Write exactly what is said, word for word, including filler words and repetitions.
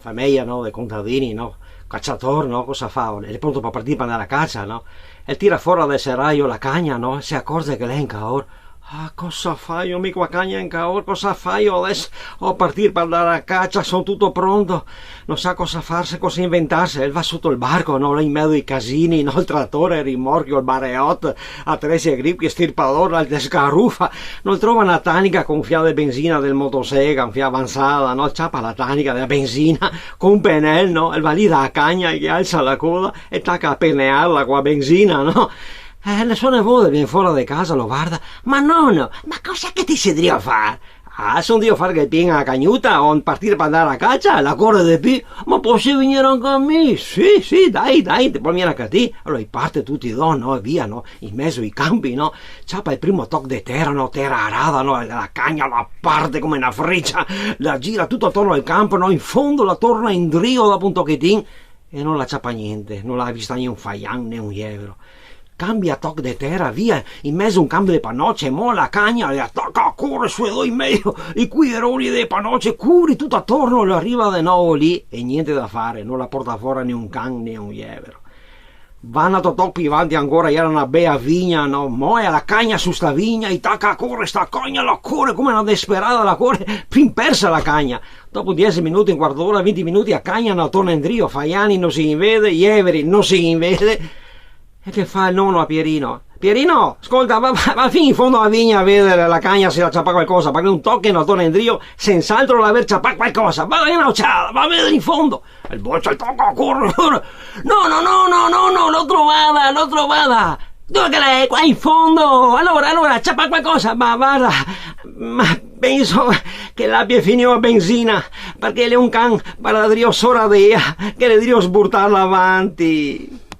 Fameja, no, de contadini, no? Caciador, no? Cosa fa? El xe pronto par partir par ndar a cacia, no? El tira fora dal serajo la cagna, no? Se acorze che l'è in caor. Ah, cosa fajo mi co la cagna in caor? Cosa fajo deso? Go partir par ndar a cacia, son tuto pronto. No sa cosa farse, cosa inventarse. El va soto el barco, no? Là in mezo ai casini, no? El trator, el rimorchio, el bareot, atresi agricoli, stirpador, el desgarufa. No el trova na tanica co un fià de benzina del motosega, un fià avanzada, no? El ciapa la tanica dela benzina, co un penel, no? El va lì da la cagna, el alza la coda e taca a penearla co la benzina, no? Eh, el so nevodo vien fora de casa, lo varda. "Ma nono, ma cos'è che ti si drio far?" "Ah, son drio far che pien a la cagnuta, o partir par ndar a cacia, la core de pì." "Ma poso vignir anca mi?" "Sì, sì, dai, dai, te pol vignir anca ti." Alora i parte tuti do, no? E via, no? In mezo ai canpi, no? Ciapa el primo toc de tera, no? Tera arada, no? La cagna la parte come na frecia, la gira tuto atorno al canpo, no? In fondo la torna indrio dopo un tochetin e no la ciapa gnente, no la ga vista né un faian né un jevero. Cambia toc de tera, via, in mezo un canpo de panoce, mo la cagna, la taca a corer su e do in mezo i cuieroni de panoce, curi tuto atorno, la riva de novo lì e gnente da fare, no la porta fora né un can né un jevero. Va un altro toc pì vanti ancora, jera na bea vigna, no? Moea la cagna su sta vigna, i taca a corer sta cagna, la core come na desperada, la core, fin persa la cagna. Dopo diese minuti, un quarto d'ora, vinti minuti, la cagna no torna indrio, faiani no se invede, jeveri no se invede. E che fa el nono a Pierino? "Pierino, scolta, va, va, va fin in fondo a la vigna a vedar la cagna se la ciapa qualcosa, parché un toc che no torna indrio, sens'altro l'aver ciapà qualcosa. Va, va na ociada, va a vedar in fondo." El bocia el toc, core, core. "No, no, no, no, no, no, l'ho trovada, l'ho trovada." "Dove che l'è?" "Qua in fondo." "Alora, alora, ciapa qualcosa." "Ma varda, ma penso che l'abia finìo la benzina, parché l'è un can paradrio sora de ea, che l'è drio sburtarla avanti."